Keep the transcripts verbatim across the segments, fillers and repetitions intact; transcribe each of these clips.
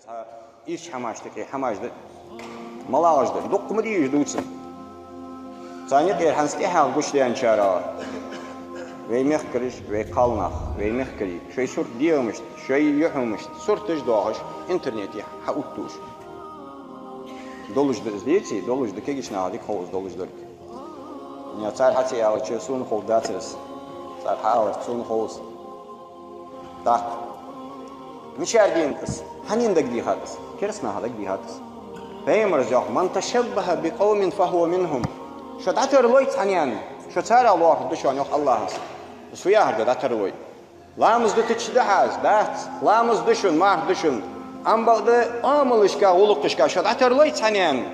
Цхьа ийрча хӀамаш тӀа кхы хӀамаш да. МалагӀаш да? Дукха ма дий уж дувцаш. Царна юкъера хӀанз тӀехьагӀа гучадаьнначарех. Вай мехкараш, вай кхалнах, вай мехкарий, шоай сурт дегӀамашта, шоай юхьамашта сурташ доахаш, интернете хьаоттаду уж. Долаш да из, деций, долаш да, кагийча наха дика хов из долаш долга. Е цар хьа ца аьлча, сона хов дацар из. Цар хьааларца сона хов из. ТӀаккха мичара дийна из? Хьанна дагадехад из? Кераста наха дагадехад из. Пайхамара йоах: «من تشبه بقوم فهو منهم». Шо дӀатарлой цхьанна, шо царех лоархӀаргда шоана, йоах АллахӀа. Из фу яхар да дӀатарлой? Ламаз дутача да хьа из? Дац. Ламаз да шун, марха да шун. Амма бакъда Ӏамалашка, гӀулакхашка шо дӀатарлой цхьанна?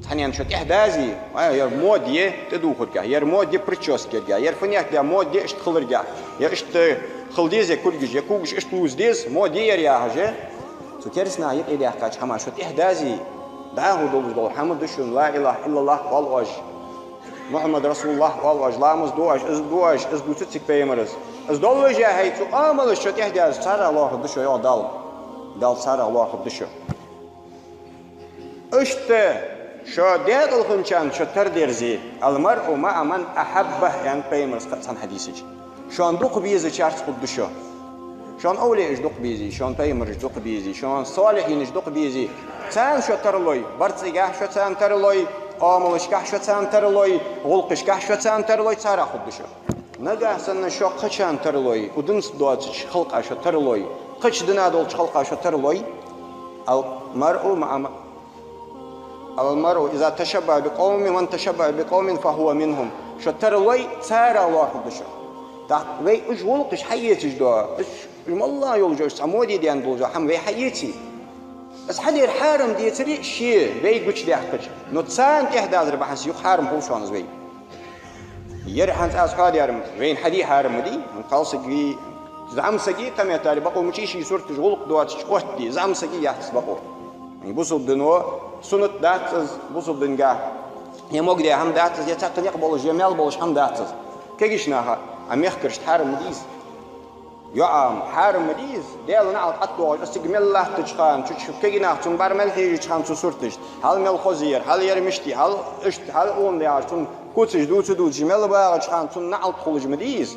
Цхьанна шо тӀехьа дазий? А, ер мода я тӀадувхаргахьа, ер мода я прическа яргахьа, ер фуннахьа да мода я иштта хиларгахьа, ер иштта хила деза кулгаш, ер кулгаш иштта лувза деза, мода я ер яхаш. Цу кераста наха юкъедаьккхача хӀаман шо тӀехьа дазий? ДӀахо долаш дола хӀама да шун, لا إله إلا الله оал оаш, محمد رسول الله оал оаш, ламаз ду оаш, из ду оаш, из дувцаций Пайхамара. Из доллаш а хьай, цу Ӏамалашта шо тӀехьа даза, царех лоархӀаргда шо, йоах Дала. Дала царех лоархӀаргда шо. Иштта шо даькъала хинначарна шо тара дерзий, «المرء مع من أحب», аьннад Пайхамара кхы цхьан хьадиса чу. Шоана дукха безачарца хургда шо. Шоана овлияаш дукха безий, шоана пайхамараш дукха безий, шоана солихӀинаш дукха безий. Царна шо тарлой, барзкъагахьа шо царна тарлой, Ӏамалашкахьа шо царна тарлой, гӀулакхашкахьа шо царна тарлой, царех хургда шо. Нагахьа санна шо кхычарна тарлой, укх дунен тӀа доацача халкъа шо тарлой, кхыча дина долча халкъа шо тарлой, «المرء مع من، المرء إذا تشبه بقوم، من تشبه بقوم فهو منهم». Шо тарлой, царех лоархӀаргда шо. ТӀаккха вай уж гӀулакхаш хьаэцаш да, уж, уж моллагӀа йолаш, уж цхьа моде даьнна долаш да хӀама вай хьаэций? Из хьадар хьарам децаре ше вай гучадаьккхача, но царна тӀехьа дазар бахьан долаш юха хьарам хул шоана из вай. Ер хӀанз аз хьоадаьр-м вайна хьаде хьарам ма дий, кхалсага, зӀамсага, комментарий бакъо мичай, ший сурташ, гӀулакх доацача оттаде, зӀамсага яц из бакъо. Бусалба дино суннат дац из, бусалба динагахьа е могадаь хӀама дац из, е цхьаккха никъ болаш, е маьл болаш хӀама дац из. Кагийча наха, а мехкарашта хьарам ма дий из. ЙоӀа-м хьарам ма дий из, Даьла наӀалт ӀотӀадоагӀаш, из цига мел латтача хана, цу чу кагий нах цун бӀарга мел хьежача хана цун сурташ, хьал мел хоза яр, хьал яр мишта я, хьал иштта, хьал укхун дегӀаш, цун куцаш дувца-дувцаш мел багӀача хана цунна наӀалт хулаш ма дий из.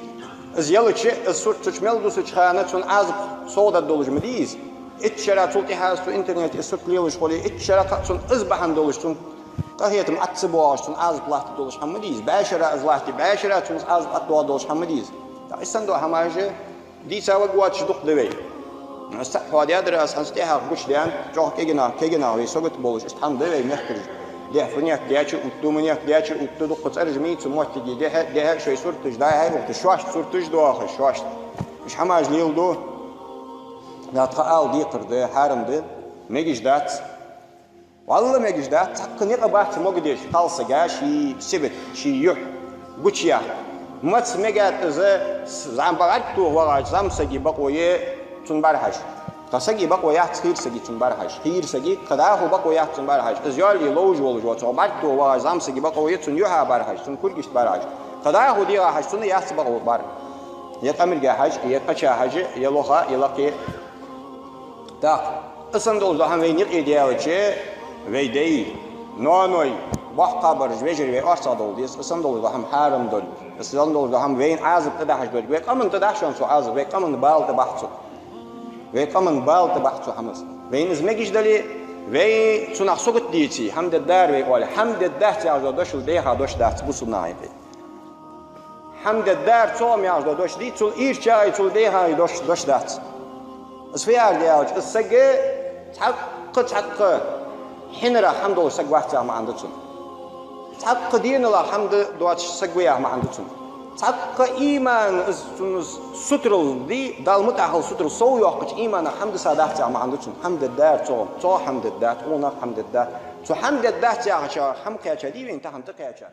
Из елча, из сурт цу чу мел дусача хана цунна Ӏазап совгӀат долаш ма дий из. Итт шера цул тӀехьа из цу интернете из сурт лелаш хуле, итт шера кхы а цунна из бахьан долаш, цунна къахетам Ӏо ца боагӀаш, цунна Ӏазап латтаргдолаш хӀама ма дий из. БӀаь шера из латте, бӀаь шера цунна из Ӏазап ӀотӀадоагӀаргдолаш хӀама ма дий из. ТӀаккха из санна дола хӀамаш дийца вагӀаш дукха да вай. Аз цхьа хьоадаьдар аз, хӀанз тӀехьагӀа гучадаьнна, чӀоагӀа кагий нах, кагий нах вай сагота болаш, иштта хӀама да вай мехкараш. Дехьа фуннахьа даьча а оттаду, манехьа даьча а оттаду, дукха цӀераш ма йий цу моттиге, дехьа, дехьа шоай сурташ дӀа-хьа а оттаду, шоашта сурташ доахаш, шоашта. Уж хӀамаш леладу, да тха ала декхар да, хьарам да, мегаш дац. ВаллахӀи, мегаш дац, цхьаккха никъ бац могадеш кхалсага ший сибат, ший юхь гучаяккха. Маца мегад из, зӀам-, бӀарг тоха вагӀача зӀамсага бакъо я цун бӀарахьежа. Кхы сага бакъо яц хийра сага цун бӀарахьежа. Хийра сага кхы дӀахо бакъо яц цун бӀарахьежа. Из йоалае ловш волаш вола, цох бӀарг тоха вагӀача зӀамсага бакъо я цун юхьа бӀарахьежа, цун кулгашта бӀарахьежа. Кхы дӀахо дегӀахьежача цунна яц бакъо бӀарахьежа. Е къамарга хьежа, е кхыча хьежа, е лоха, е лакхе. ТӀаккха из санна долаш дола хӀама вайна юкъе даьлча, вай дай, ноаной, боккхагӀбараш, вежарий вай орцагӀдовла деза, из санна долаш дола хӀама хьарам долга, из санна долаш дола хӀама вайна Ӏазап тӀадахьаш долга, вай къаман тӀадахьа шоана цо Ӏазап, вай къаман бала тӀабахьа цо. Вай къаман бала тӀабахьа цо хӀамаца. Вайна из мегаш дале, вай цунах сагота деце, хӀама дергдар вай оале, хӀама дергдац яхаш дола дош, дехьа дош дац бусалба наха юкъе. ХӀама дергдар цо-м яхаш дола дош дий, цул ийрчагӀа, цул дехьагӀа дош, дош дац. Из фу яхар да аьлча, из саг цхьаккха, цхьаккха хьинарах хӀама долаш саг вац яха маӀан да цун. Цхьаккха денал хӀама доацаш саг ва яха маӀан да цун. Цхьаккха иман, из цун сутарал дий, Далла мутӀахьал сутарал совйоаккхача иманах хӀама дисадац яха маӀан да цун. ХӀама дергдар цо-м, цо хӀама дергдац, укхунах хӀама дергдац. Цу хӀама дергдац яхача хӀама кхаьча дий вайна тахан тӀакхаьча?